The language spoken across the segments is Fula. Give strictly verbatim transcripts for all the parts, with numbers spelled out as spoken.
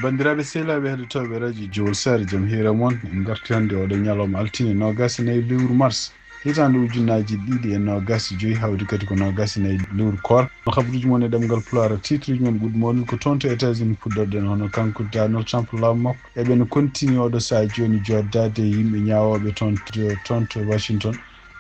Banndiraaɓe sehilaaɓe heɗotooɓe radio Jowol Saare, jam hiire mon. En ngarti hannde oɗo ñalawma altine noogaas e nayi lewru mars, hitaande ujunnaaji ɗiɗi e noogaas e joyi, hawri kadi ko noogaas e nayi lewru koor. No habaruuji mon e ɗemngal Pulaar, tiitruuji mon ɓurɗi mawnude ko toon to États-Unis puɗɗorɗen, hono kanko Donald Trump laamu makko. Eɓe no kontini oɗo sahaa jooni jooɗdaade e yimɓe ñaawooɓe toon to, toon to Washington.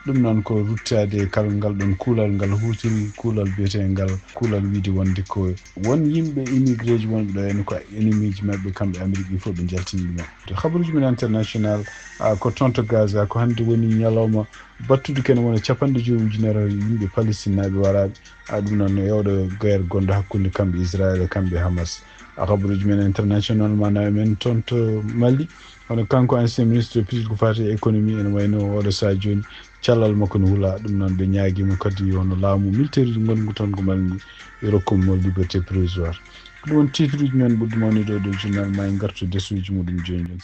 Ɗum noon ko ruttaade e kala ngal ɗoon kuulal ngal huutiri, kuulal biyeteengal, kuulal wiyde wonde ko won yimɓe immigré ji wonɓe ɗo heen ko ennemi ji maɓɓe kamɓe Amérique, ɗi fof ɓe njaltini ɗum. To habaruuji men international, a, ko toon to Gaza, ko hannde woni ñalawma battude kene wona capanɗe joyi ujunere yimɓe Palestinaaɓe waraaɓe. A, ɗum noon e oɗo guerre gonɗo hakkunde kamɓe Israël e kamɓe Hamas. A, habaruuji men international mana men toon to Mali, hono kanko ancien ministre pijirɗi ko faati e économie, ene wayno oɗo sahaa jooni callal makko ne hula. Ɗum noon ɓe ñaagiima kadi hono laamu militaire ngonɗo toon ko Mali ngu, e rokkude mo liberté provisoire. Ko ɗum woni tiitruuji men ɓurɗi mawnude ɗo journal, ma en ngartu e desuuji muɗum jooni jooni.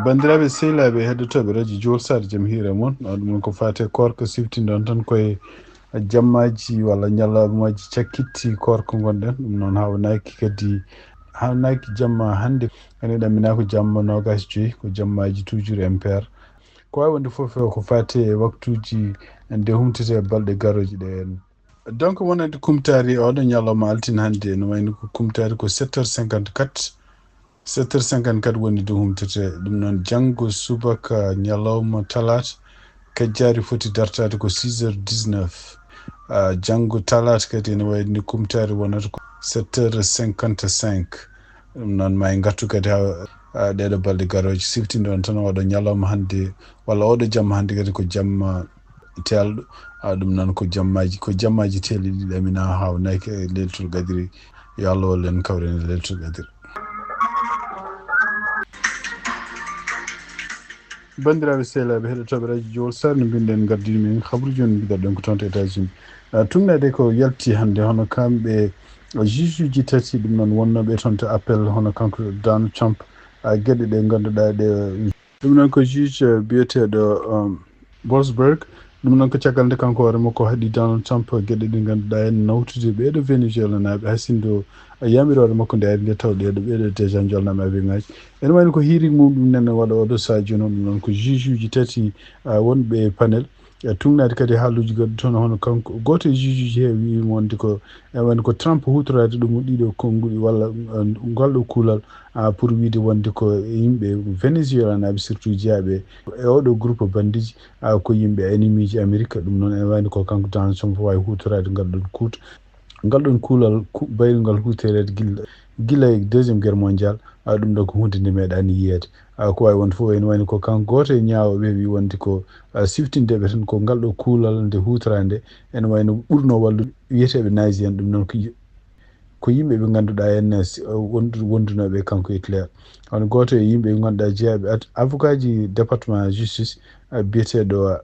Banndiraaɓe sehilaaɓe heɗotooɓe radio Jowol Saare, jam hiire mon. A, ɗum noon ko faati e koorka, siftinɗon tan koye jammaaji walla ñalawmaaji cakkitti koorka ngonɗen. Ɗum noon haawnaaki kadi, haawnaaki jamma hannde. Ene ɗamminaa ko jamma noogaas joyi, ko jammaaji toujours impair. Ko waawi wonde fof ko faati e waktuuji nde humtete balɗe garooji ɗe en. Donc, wonande kumtaari oɗo ñalawma altine hannde, no wayno ko kumtaari ko sept heures cinquante-quatre. Sept heures cinquante-quatre woni nde humtete. Ɗum noon janngo subaka ñalawma talaata, kajjaari foti dartaade ko six heures dix-neuf. A, janngo talaata kadi ene wayno kumtaari wonata ko sept heures cinquante-cinq. Ɗum noon ma en ngartu kadi haa, a, ɗeeɗo balɗe garooje, siftinɗon tan oɗo ñalawma hannde walla oɗo jamma hannde kadi ko jamma teelɗo. A, ɗum noon ko jammaaji, ko jammaaji teelɗi ɗi ɗamminaa, haawnaaki e Leylatul Qadri. Yo Allah wallu en kawren e Leylatul Qadri. Banndiraaɓe sehilaaɓe heɗotooɓe radio Jowol Saare, no mbinɗen, ngardini men habaruuji men, mbiɗa ɗon ko toon to États-Unis. A, tugnaade ko yalti hannde, hono kamɓe juge uji tati, ɗum noon wonnooɓe toon to appel, hono kanko Donald Trump, a, geɗe ɗe ngannduɗaa ɗe Ɗum noon ko juge, eh, biyeteeɗo, um, Boasberg. Ɗum noon ko caggal nde kanko hoore makko haɗi Donald Trump geɗe ɗe ngannduɗaa en nawtude ɓeeɗo Venezuelanaaɓe, haysindo yamiroore makko nde ari nde taw ɗeeɗo ɓeeɗo déjà njolnaama avion ŋaaji. Ene wayno ko hearing mum ɗum nene waɗa oɗo sahaa jooni. Ɗum noon ko juge uji tati, ah, wonɓe panel. E tugnaade kadi haaluuji goɗɗi toon, hono kanko, gooto e juge uji he wiyi wonde ko, e wonde ko Trump huutoraade ɗum ɗiɗo konnguɗi walla, eh, ngal ɗo kuulal, ah, pour wiyde wonde ko yimɓe Venezuelanaaɓe surtout jeyaaɓe e oɗo groupe bandiji, ah, ko yimɓe ennemi ji Amérique. Ɗum noon ene wayno ko kanko Donald Trump waawi huutoraade ngal ɗon kuut-, ngal ɗon kuulal ku-, bayrungal huutoreede gila, gila e deuxième guerre mondiale. Ah, ɗum ɗo ko huunde nde meeɗaani yiyeede. Ah, ko waawi wonde fof ene wayno ko kanko gooto e ñaawooɓe wi wonde ko, ah, siftindeɓe tan ko ngal ɗo kuulal nde huutoraa nde, ene wayno ɓurno wallude wiyeteeɓe nazi en. Ɗum noon ko yi-, ko yimɓe ɓe ngannduɗaa en, eh, si, eh, wondu-, wondunooɓe e kanko Hitler. Hono gooto e yimɓe ɓe ngannduɗaa jeyaaɓe at-, avocat ji département justice, ah, biyeteeɗo, ah,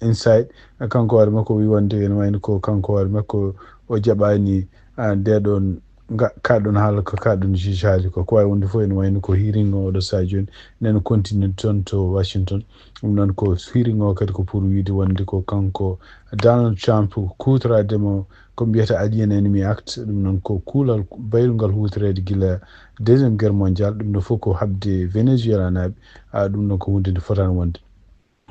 Inside, ah, kanko hoore makko wi wonde ene wayno ko kanko hoore makko o jaɓaani, ah, nde ɗon nga-, ka ɗon haala ko ka ɗon juge haali ko. Ko waawi wonde fof ene wayno ko hearing o oɗo sahaa jooni nene continue toon to Washington. Ɗum noon ko hearing o kadi ko pour wiyde wonde ko kanko Donald Trump kuutoraade mo ko mbiyata Alien Enemy Act. Ɗum noon ko kuulal bayrungal huutoreede gila deuxième guerre mondiale. Ɗum ɗo fof ko haɓde Venezuelanaaɓe. Ah, ɗum noon ko huunde nde fotaani wonde.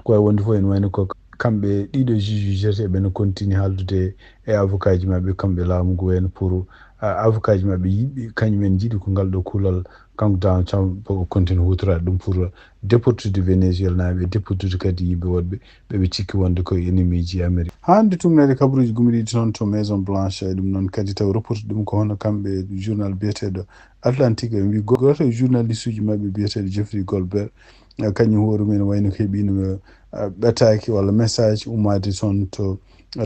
Ko waawi wonde fof ene wayno ko kamɓe ɗiɗo juge uji tati eɓe no continue haaldude e avocat ji maɓɓe, kamɓe laamu ngu en pour, ah, avocat ji maɓɓe yiɗi, kañum en njiɗi ko ngal ɗo kuulal kanko Donald Trump o continue huutoraade ɗum pour déportude Venezuelanaaɓe, déportude kadi yimɓe woɗɓe ɓe ɓe cikki wonde ko ennemi ji Amérique. Haa hannde tugnaade kabaruuji gumriiɗi toon to Maison Blanche, e ɗum noon kadi taw reporte ɗum ko hono kamɓe journal biyeteeɗo Atlantique, ɓe mbi gooto e journaliste uji maɓɓe biyeteeɗo Jeffrey Goldberg, eh, kañum hoore mum ene wayno ko heɓiino, eh, ɓataake walla message ummaade toon to,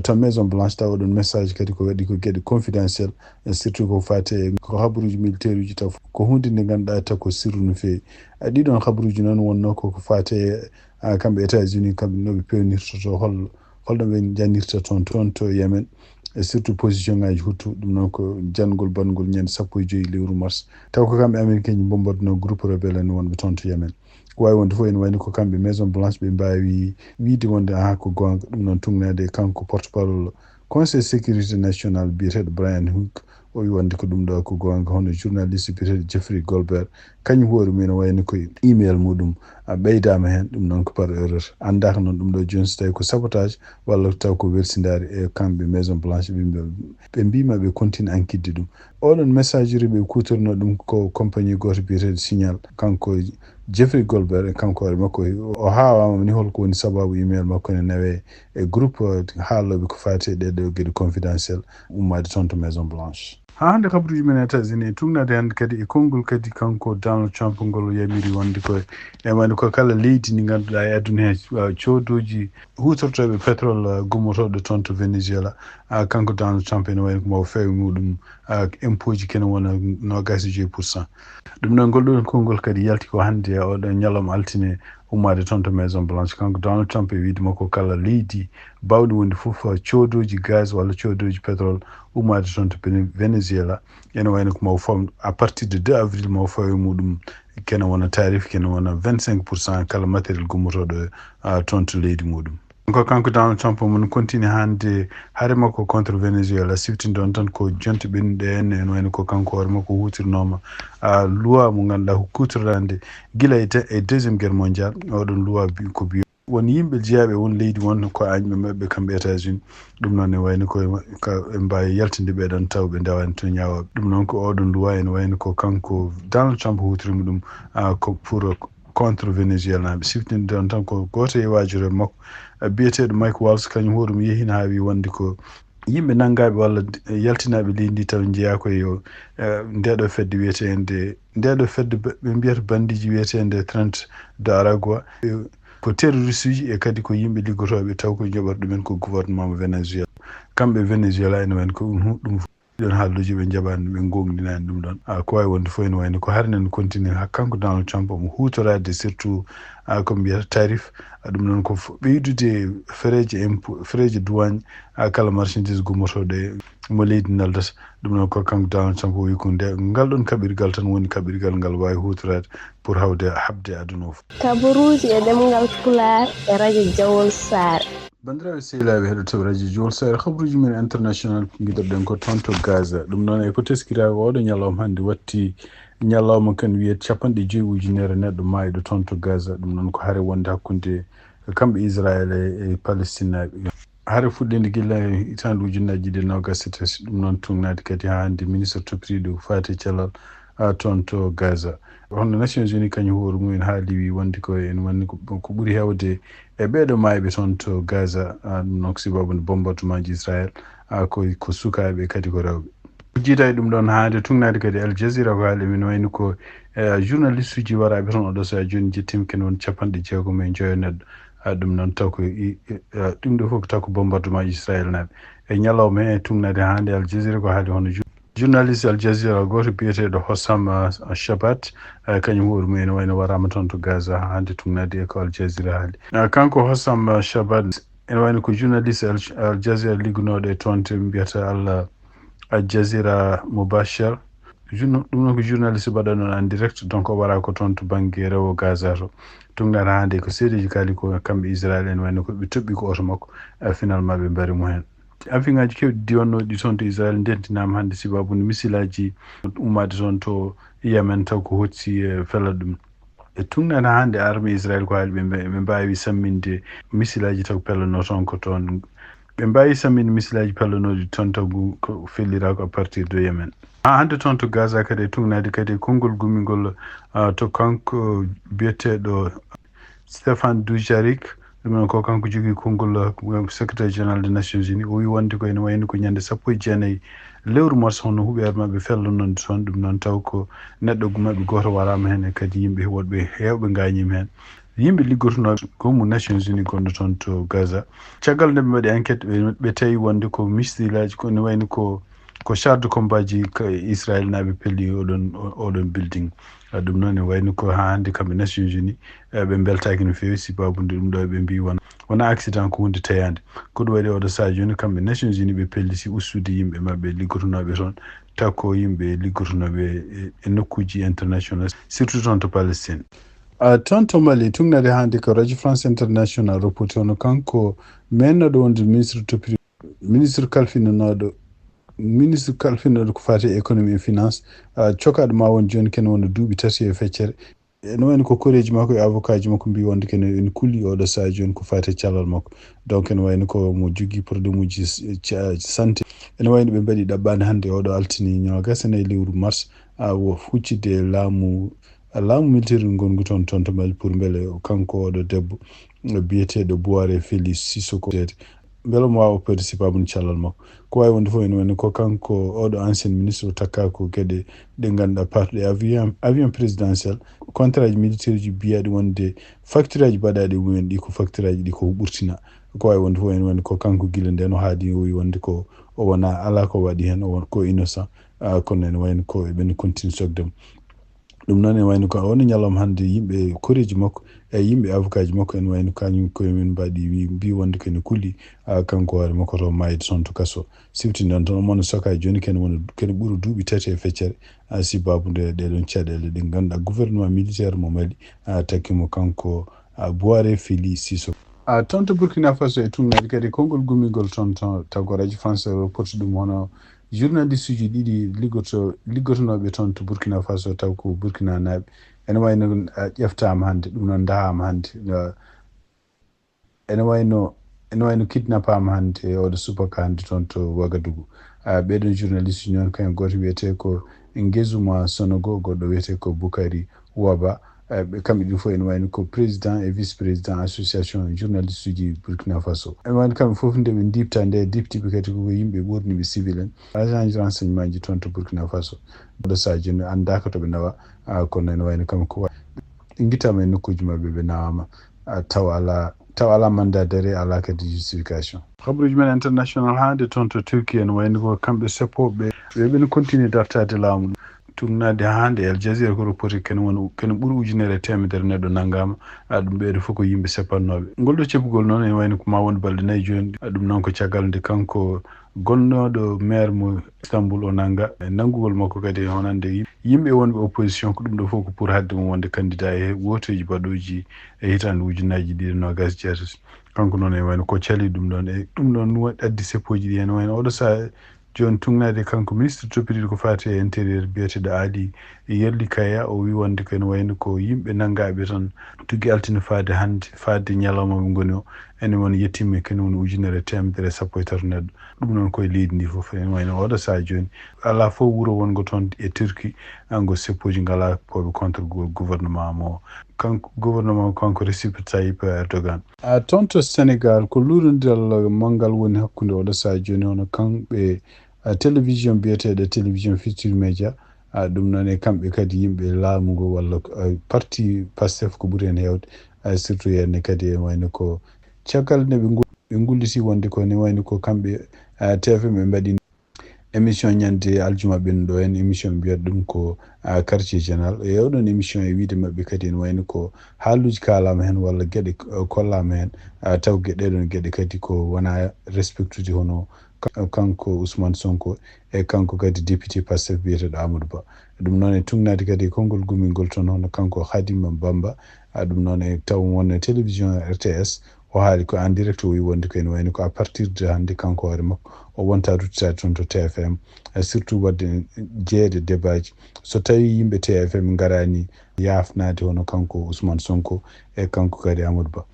to Maison Blanche, tawa ɗon message kadi ko waɗi ko geɗe confidentiel, eh, surtout ko faati e ko habaruuji militaire uji taw ko huunde nde ngannduɗaa taw ko sirru no feewi. Eh, ɗiɗon habaruuji noon wonnoo ko ko faati e, ah, kamɓe États-Unis, kamɓe no ɓe peewnirtotoo hol-, holno ɓe njannirta toon, toon to Yemen, e surtout position ŋaaji huutu, ɗum noon ko janngol banngol ñande sappo e joyi lewru mars. Taw ko kamɓe Américain ji mbombodno groupe rebelle en wonɓe toon to Yemen. Ko waawi wonde fof, ene wayno ko kamɓe Maison Blanche ɓe mbaawi wiyde wonde aha ko goonga. Ɗum noon, tugnaade e kanko porte-parole Conseil Sécurité National biyeteeɗo Brian Hook, o wi wonde ko ɗum ɗo ko goonga. Hono journaliste biyeteeɗo Jeffrey Goldberg, kañum hoore mum ene wayno ko email muɗum a ɓeydaama heen, ɗum noon ko par erreur. Anndaaka noon ɗum ɗo jooni so tawi ko sabotage walla taw ko welsindaari e kamɓe Maison Blanche, ɓe mbi-, ɓe mbiima ɓe continue enquête ɗum. Oɗon message ɓe kuutorno ɗum ko compagnie gooto biyeteeɗo Signal, kanko Jeffrey Goldberg, e kanko hoore makko o haawaama ni holko woni sababu email makko ne nawe e groupe haalooɓe ko faati e ɗeɗo geɗe confidentiel ummaade toon to Maison Blanche. Haa hannde kabaruuji men États-Unis e tugnaade hannde kadi e konngol kadi kanko Donald Trump ngol yamiri wonde ko e wayno ko kala leydi ndi ngannduɗaa e aduna he, uh, coodooji huutortooɓe pétrole, uh, gummotooɗo toon to Venezuela, uh, kanko Donald Trump ene wayno ko maw feewi muɗum, uh, impôt ji kene wona noogaas e joyi pour cent. Ɗum noon ngol ɗon konngol kadi yalti ko hannde e oɗo ñalawma altine ummaade toon to Maison Blanche. Kanko Donald Trump e wiyde makko kala leydi baawɗi wonde fof, uh, coodooji gaz walla coodooji pétrole ummaade toon to Vene-, Venezuela, ene wayno ko maw fam-, à partir de deux avril maw fawi muɗum kene wona tarif, kene wona vingt-cinq pour cent kala matériel gummotooɗo, uh, toon to leydi muɗum. Ko kanko Donald Trump omo continue hannde hare makko contre Venezuela, siftinde on tan ko jonte ɓennuɗe en, ene wayno ko kanko hoore makko huutirnooma, uh, loi mo ngannduɗaa ko kuutorɗaa nde gila e de-, e deuxième guerre mondiale. Oɗon loi bi-, ko biyo won yimɓe jeyaaɓe e won leydi won ko añɓe maɓɓe kamɓe États-Unis. Ɗum noon ne wayno ko ka ɓe mbaawi yaltinde ɓe ɗon taw ɓe ndewaani to ñaawaaɓe. Ɗum noon ko oɗon loi ene wayno ko kanko Donald Trump huutirima ɗum, ah, ko pour contre Venezuela naaɓe. Siftinde on tan ko gooto e waajorooɓe makko, ah, biyeteeɗo Mike Waltz, kañum hoore mum yehii haa wi wonde ko yimɓe nanngaaɓe walla yaltinaaɓe leydi ndi taw njeyaa ko e, eh, ndeeɗo fedde wiyeteende, ndeeɗo fedde ba-, ɓe mbiyata bandiiji wiyeteende trente de Aragua. Eh, ko terroriste uji e kadi ko yimɓe liggotooɓe taw ko joɓata ɗumen ko gouvernement mo Venezuela. Kamɓe Venezuela ene wayno ko ɗum hu-, ɗum fof ɗon haalluuji ɓe njaɓaani, ɓe ngoongɗinaani ɗum ɗon. Ah, ko waawi wonde fof ene wayno ko hare nan continue haa kanko Donald Trump omo huutoraade surtout, ah, ko mbiyata tarif. Ah, ɗum noon ko fo-, ɓeydude fereeje impôt, fereeje douane, ah, kala marchandise gummotooɗo e mo leydi naldata. Ɗum noon ko kanko Donald Trump o wi ko nde, ngal ɗon kaɓirgal tan woni kaɓirgal ngal waawi huutoraade pour hawde haɓde aduna o fof. Kabaruuji e ɗemngal Pulaar e radio Jawol Saare. Banndiraaɓe sehilaaɓe heɗotooɓe radio Jawol Saare, kabaruuji men international ngiɗirɗen ko toon to Gaza. Ɗum noon e ko teskiraa ko oɗo ñalawma hannde watti ñalawma kan wiyet capanɗe joyi ujunere neɗɗo maayɗo toon to Gaza. Ɗum noon ko hare wonde hakkunde kamɓe Israel e, e Palestinaaɓe. Hare fuɗɗeende gila hitaande ujunnaaji ɗiɗi e noogaas e tati, ɗum noon tugnaade kadi haa hannde ministre toppitiiɗo faati e cellal, ah, toon to Gaza. Hono Nations Unies kañum hoore mum en haali wi wonde ko en wonni ko, ko ɓuri heewde e ɓeeɗo maayɓe toon to Gaza, ah, ɗum noon ko sababu nde bombardement ji Israel, ah, ko, ko sukaaɓe kadi ko rewɓe. Jiida e ɗum ɗoon haa nde tugnaade kadi Al Jazeera ko haali min wayno ko, eh, journaliste uji waraaɓe toon oɗo so a jooni jettiima ken won capanɗe jeegom e joyo neɗɗo. Ah, ɗum noon taw ko i-, i-, ah, ɗum ɗo fof ko taw ko bombardement Israel naaɓe. E ñalawma he tugnaade haa nde Al Jazeera ko haali hono ju-, journaliste Al Jazeera gooto biyeteeɗo Hossam, ah, Shabat, ah, kañum hoore mum ene wayno waraama toon to Gaza haa nde tugnaade e ko Al Jazeera haali. Ah, kanko Hossam, ah, Shabat ene wayno ko journaliste Al, Al Jazeera liggonooɗo e toon to ɓe mbiyata Al, Al Jazeera Mubashar. Journa-, ɗum noon ko journaliste baɗɗo noon en direct, donc o wara ko toon to bannge rewo Gaza to. Tugnaade haa nde ko seedeeji kaali ko kamɓe Israel en wayno ko ɓe toɓɓi ko oto makko, eh, finalement ɓe mbari mo heen. Avion ŋaaji keewɗi diwannooɗi toon to Israel ndentinaama hannde sababu nde misilaaji ummaade toon to Yemen taw ko hooti, eh, fela ɗum. E tugnaade haa nde armée Israel ko haali ɓe mba-, ɓe mbaawi samminde misilaaji taw pellanoo toon ko toon. Ɓe mbaawi samminde misilaaji pellanooɗi toon taw ko felliraaka à partir de Yemen. Haa hannde toon to Gaza kadi e tugnaade kadi e konngol gummingol, ah, to kanko biyeteeɗo Stéphane Dujarric, ɗum noon ko kanko jogii konngol, uh, secrétaire général des Nations Unies. O wi wonde ko ene wayno ko ñande sappo e jeenayi lewru mars hono huɓeere maɓɓe fellanonde toon. Ɗum noon taw ko neɗɗo maɓɓe gooto waraama heen e kadi yimɓe woɗɓe heewɓe ngaañiima heen. Yimɓe liggotonooɓe goomu Nations Unies gonɗo toon to Gaza. Caggal nde ɓe mbaɗi enquête, ɓe, ɓe tawi wonde ko misilaaji ko ene wayno ko, ko char de combat ji ka Israel naaɓe pelli oɗon, o-, oɗon building. Ah, ɗum noon ne wayno ko haa hannde kamɓe Nations Unies, eh, ɓe mbeltaaki no feewi, sababu nde ɗum ɗo ɓe mbii wona, wona accident ko huunde tayaande. Ko ɗum waɗi oɗo sahaa jooni kamɓe Nations Unies ɓe pelliti ustude yimɓe maɓɓe liggotonooɓe toon, takko yimɓe liggotonooɓe e, e nokkuuji international, surtout toon to Palestine. A toon to Mali, tuŋnaade hannde ko Radio France International reporti, hono kanko meennoɗo wonde ministre toppitooɗo, ministre kalfinanooɗo, ministre kalfinanooɗo ko faati e économie et finance, a, cokaaɗo ma won jooni kene wona duuɓi tati e feccere. Ene wayno ko koreeji makko e avocat ji makko mbii wonde kene ene kulli oɗo sahaa jooni ko faati e callal makko. Donc ene wayno ko mo jogii problème uji s-, ca-, santé. Ene wayno ɓe mbaɗi ɗaɓɓaande hannde oɗo altine noogas e nayi lewru mars, a, wo huccitde e laamu, a, laamu militaire ngongu toon, toon to Mali pour mbele kanko oɗo debbo biyeteeɗo Bouaré Félix Sissoko mbele omo waawa oppeede sipaabu callal makko. Ko waawi wonde fof ene wayno ko kanko oɗo ancien ministre o takkaa ko geɗe ɗe ngannduɗaa parɗe avion, avion présidentiel, contrat ji militaire ji mbiyaaɗi wonde facture aji mbaɗaaɗi e mumen ɗi ko facture aji ɗi ko ɓurtina. Ko waawi wonde fof ene wayno ko kanko gila ndeen o haadi o wi wonde ko o wonaa, alaa ko waɗi heen, o won ko innocent, a, kono ene wayno ko eɓen continue sokde mo. Ɗum noon ene wayno ko woni ñalawma hannde yimɓe koreeji makko e yimɓe avocat ji makko ene wayno kañum koye mum mbaɗi wi mbi wonde kene kulli, a, kanko hoore makko to maayde toon to kaso. Sifti noon toon omo sokaa jooni kene woni kene ɓura duuɓi tati e feccere, a, sibaabu nde ɗee ɗoon caɗeele ɗe ngannduɗaa gouvernement militaire mo Mali, a, takki mo kanko, a, Bouaré Félix Sissoko. A, toon to Burkina Faso e tuŋnaade kadi konngol gummingol toon to taw ko Radio France reporti ɗum hono journaliste uji ɗiɗi liggoto-, liggotonooɓe toon to Burkina Faso taw ko Burkina naaɓe. Ene wayno, a, ƴeftaama hannde, ɗum noon ndahaama hannde. A, ene wayno, ene wayno kidnapaama hannde e oɗo subaka hannde toon to Wagadugu. A, ɓeeɗoon journaliste uji noon kañum gooto wiyetee ko Ngezuma Sonogo, goɗɗo wiyetee ko Bukari Waba. Eh, ɓe, kamɓe ɗiɗo fof ene wayno ko président et vice-président association journaliste uji Burkina Faso. Ene wayno kamɓe fof nde ɓe ndiibta nde, diptiɓe kadi ko yimɓe ɓoorniiɓe civil en. Agent ji renseignement ji toon to Burkina Faso. Oɗo sahaa jooni anndaaka to ɓe nawa, a, kono ene wayno kamɓe ko wa-, ɓe ngittaama e nokkuuji maɓɓe, ɓe nawaama, a, taw alaa, taw alaa mandat d'arrêt, alaa kadi justification. Habaruuji men international hannde toon to Turquie ene wayno ko kamɓe seppooɓe, ɓe ɓen continue dartaade laamu. Tuŋnaade haa hannde, Al Jazeera ko reporti kene woni, kene ɓuri ujunere e teemedere neɗɗo nanngaama, a, ɗum ɓeeɗo fof ko yimɓe seppannooɓe. Ngol ɗoo ceppugol noon ene wayno ko maa won balɗe nayi jooni, a, ɗum noon ko caggal nde kanko gonnooɗo maire mo Istanbul o nannga. E nanngugol makko kadi e honande yim-, yimɓe wonɓe opposition, ko ɗum ɗoo fof ko pour haɗde mo wonde candidat e wooteeji baɗooji e hitaande ujunnaaji ɗiɗi e noogas e jeetati. Kanko noon ene wayno ko cali ɗum ɗoon, e ɗum ɗoon addi seppooji ɗi ene wayno oɗo sahaa jooni tuŋnaade kanko ministre toppitiiɗo ko faati e intérieur biyeteeɗo Ali Yerlikaya, o wi wonde ko ene wayno ko yimɓe nanngaaɓe tan tuggi altine faade hannde, faade ñalawma ɓe ngoni o, ene woni yettiima kene woni ujunere e teemedere e sappo e tato neɗɗo. Ɗum noon koye leydi ndi fof ene wayno oɗo sahaa jooni alaa fof wuro wongo toon e Turquie, a, ngo seppooji ngalaa pooɓe contre gou-, gouvernement mo kanko, gouvernement kanko Recep Tayyip Erdogan. A, toon to Sénégal, ko luurondiral manngal woni hakkunde oɗo sahaa jooni, hono kamɓe, a, télévision biyeteeɗo Télévision Futurs Médias, a, ɗum noon e kamɓe kadi yimɓe laamu ngu walla, a, parti Pastef ko ɓuri heen heewde, a, surtout heen ne kadi e wayno ko caggal nde ɓe ngu-, ɓe ngulliti wonde ko ne wayno ko kamɓe, a, T F M ɓe mbaɗi émission ñande aljuma ɓennuɗo en, émission mbiyata ɗum ko, a, quartier général. E oɗon émission e wiide maɓɓe kadi ene wayno ko haaluuji kaalaama heen walla geɗe, eh, kollaama heen, a, taw ge-, ɗee ɗoon geɗe kadi ko wona respectude hono ka-, kanko Ousmane Sonko e kanko kadi député Pastef biyeteeɗo Amadou Ba. Ɗum noon e tuŋnaade kadi e konngol gummingol toon hono kanko Khadim Bamba, a, ɗum noon e taw won e télévision R T S, o haali ko en direct, o wi wonde ko ene wayno ko à partir de hannde kanko hoore makko o wonta ruttitaade toon to T F M, e surtout waɗde jeeɗe débat ji. So tawii yimɓe T F M ngaraani yaafnaade hono kanko Ousmane Sonko e kanko kadi Amadou Ba.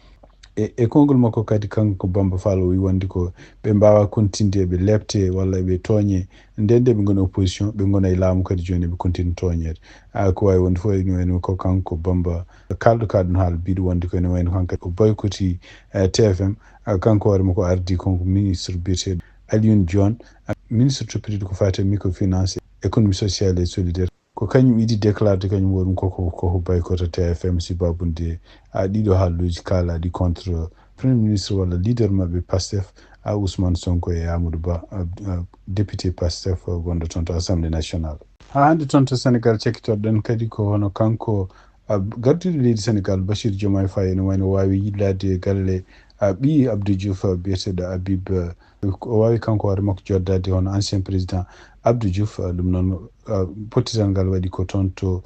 E, e konngol makko kadi kanko Bamba Fall o wi wonde ko ɓe mbaawaa kontinde eɓe leepte walla eɓe tooñe, nden nde ɓe ngoni opposition, ɓe ngona e laamu kadi jooni eɓe continue tooñeede. A, ko waawi wonde fof ene wayno ko kanko Bamba kaalɗo ka ɗum haala biɗo wonde ko ene wayno kanko o boykoti, eh, T F M. A, kanko hoore makko ardi kanko ministre biyeteeɗo Alioune Dione, a, ministre toppitiiɗo ko faati e microfinance, économie sociale et solidaire. Ko kañum idi déclaré kañum woni koko, koko boykota T F M sibaabu nde, a, ɗiɗo haaluuji kaalaaɗi contre premier ministre walla leader maɓɓe Pastef, a, Ousmane Sonko e Amadou Ba, a, a, député Pastef gonɗo toon to Assemblée nationale. Haa hannde toon to Sénégal cakkitoɗen kadi ko hono kanko, a, gardiiɗo leydi Sénégal Bassirou Diomaye Faye ene wayno waawi yillaade e galle, a, ɓiy Abdou Diouf, a, biyeteeɗo Habib, a, o waawi kanko hoore makko joddaade hono ancien président Abdou Diouf, a, ɗum noon, a, pottital ngal waɗi ko toon to,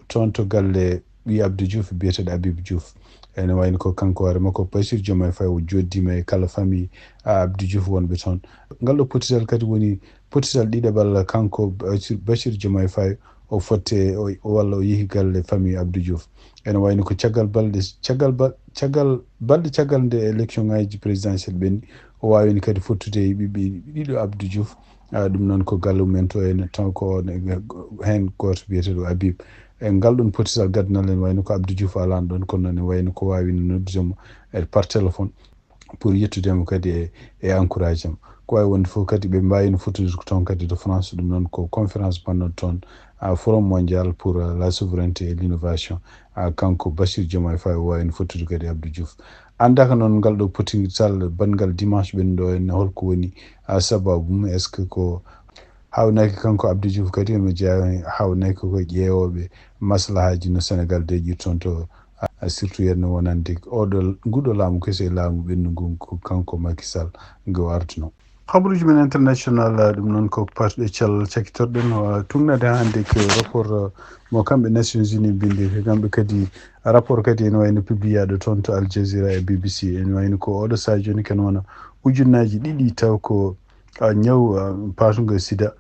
toon to galle ɓii Abdou Diouf biyeteeɗo Habib Diouf. Ene wayno ko kanko hoore makko Bassirou Diomaye Faye o jooɗdiima e kala famille, a, Abdou Diouf wonɓe toon. Ngal ɗo potital kadi woni potital ɗiɗaɓal kanko Bassirou, Bassirou Diomaye Faye o fotte o, o walla o yehi galle famille Abdou Diouf. Ene wayno ko caggal balɗe, caggal ba-, caggal balɗe caggal nde élection ngaji présidentielle ɓenni, o waawino kadi fottude e ɓiɓɓe ɗiɗo Abdou Diouf. A, ɗum noon ko galle mumen to en, taw ko on, heen gooto biyeteeɗo Habib. E ngal ɗoon potital gaddanal en wayno ko Abdou Diouf alaano ɗoon, kono noon en wayno ko waawino noddude mo e par téléphone pour yettude mo kadi e, e encourage mo. Ko waawi wonde fof kadi ɓe mbaawino fottude ko toon kadi to France, ɗum noon ko conférence mbannoɗo toon, a, Forum mondial pour, a, la souveraineté et l'innovation. A, kanko Bassirou Diomaye Faye o waawino fottude kadi Abdou Diouf. Anndaaka noon ngal ɗo potital banngal dimanche ɓennuɗo en holko woni, a, sababu mum, est-ce que ko haawnaki kanko Abdou Diouf kadi omo jeyaa haawnaki ko ƴeewooɓe maslahaaji no Sénégal deƴƴi toon to, a, surtout yen no wonande oɗo, nguɗo laamu keso e laamu ɓennu ngu ko kanko Macky Sall ngu arduno. Habaruuji men international, a, ɗum noon ko parɗe cal cakitorɗen, a, tugnade hannde ko rapport, a, mo kamɓe Nations Unies mbindi, ko kamɓe kadi rapport kadi ene wayno publiyaaɗo toon to Al Jazeera e B B C. Ene wayno ko oɗo sahaa jooni ken wona ujunnaaji ɗiɗi taw ko, a, ñaw, a, paatungo e sida.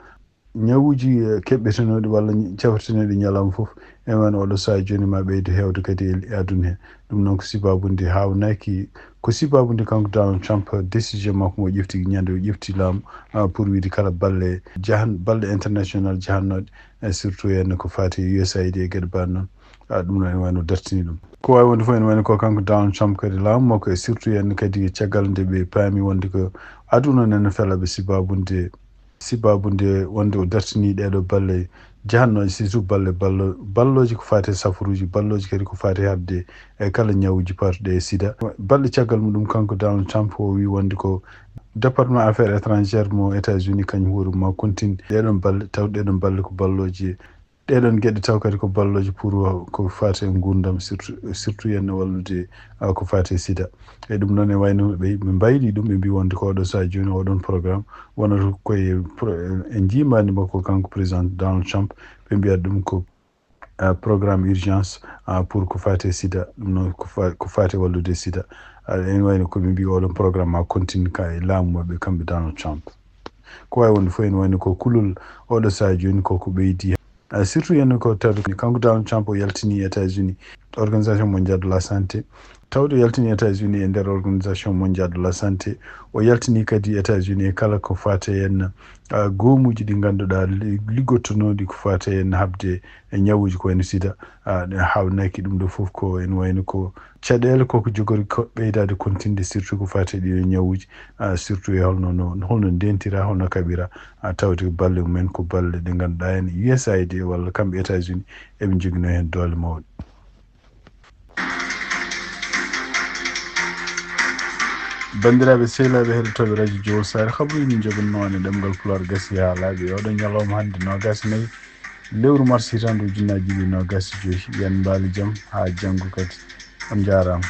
Ñawuuji, eh, keɓɓetenooɗi walla ñ-, cafretenooɗi ñalawma fof, e men oɗo sahaa jooni ma ɓeydo heewde kadi e, e aduna he. Ɗum noon ko sibaabu nde haawnaki, ko sibaabu nde kanko Donald Trump décision makko mo ƴefti ñande o ƴefti laamu, ah, pour wiide kala balle jahan-, balle international jahannooɗe, e surtout heen ko faati e U S A I D e geɗe mbaɗ noon. Ah, ɗum noon ene wayno dartini ɗum. Ko waawi wonde fof ene wayno ko kanko Donald Trump kadi laamu makko e surtout heen kadi caggal nde ɓe paami wonde ko aduna nana fela ɓe sibaabu nde sibaabu nde wonde o dartini ɗeeɗo balle jahannooje, surtout balle ballo-, ballooji ko faati e safaruuji, ballooji kadi ko faati e haɓde e kala ñawuuji paatuɗi e sida. Balɗe caggal muɗum, kanko Donald Trump o wii wonde ko département affaires étrangères mo États-Unis kañum hoore mum ma continue ɗeeɗon balle, taw ɗeeɗon balle ko ballooji ɗeɗon geɗe taw kadi ko ballooje pour ko faati e nguurndam, surtout, surtout heen e wallude, ah, ko faati e sida. E ɗum noon e wayno ɓe, ɓe mbayli ɗum, ɓe mbi wonde ko oɗo sahaa jooni oɗon programme wonata koye pro-, e njiimaandi makko kanko président Donald Trump, ɓe mbiyata ɗum ko, ah, programme urgence, ah, pour ko faati e sida, ɗum noon ko fa-, ko faati e wallude sida. Ah, ene wayno ko ɓe mbi oɗon programme ma continue ka e laamu maɓɓe kamɓe Donald Trump. Ko waawi wonde fof ene wayno ko kulol oɗo sahaa jooni koko ɓeydi. Ah, surtout heen ko tawi kanko Donald Trump o yaltini États-Unis, Organisation Mondiale de la Santé. Tawde o yaltini États-Unis e nder Organisation Mondiale de la Santé, o yaltini kadi États-Unis e kala ko faati heen, ah, goomuuji ɗi ngannduɗaa li-, liggottonooɗi ko faati heen haɓde e ñawuuji ko wayno sida, ah, ɗe haawnaki ɗum ɗo fof ko ene wayno ko caɗeele koko jogori ko ɓeydaade kontinde surtout ko faati e ɗiɗo ñawuuji, ah, surtout e holno, no, holno ndentira, holno kaɓira, ah, tawde ko balle mumen ko balle ɗe ngannduɗaa heen U S A I D walla kamɓe États-Unis eɓe njogino heen doole mawɗe. Banndiraaɓe sehilaaɓe heɗotooɓe radio Jowol Saare, habaruuji min njoɓannoo e ɗemngal Pulaar gasii haa laaɓi e oɗo ñalawma hannde noogaas e nayi lewru mars hitaande ujunnaaji ɗiɗi e noogaas e joy. Yo en mbaali jam haa janngo kadi. On njaaraama.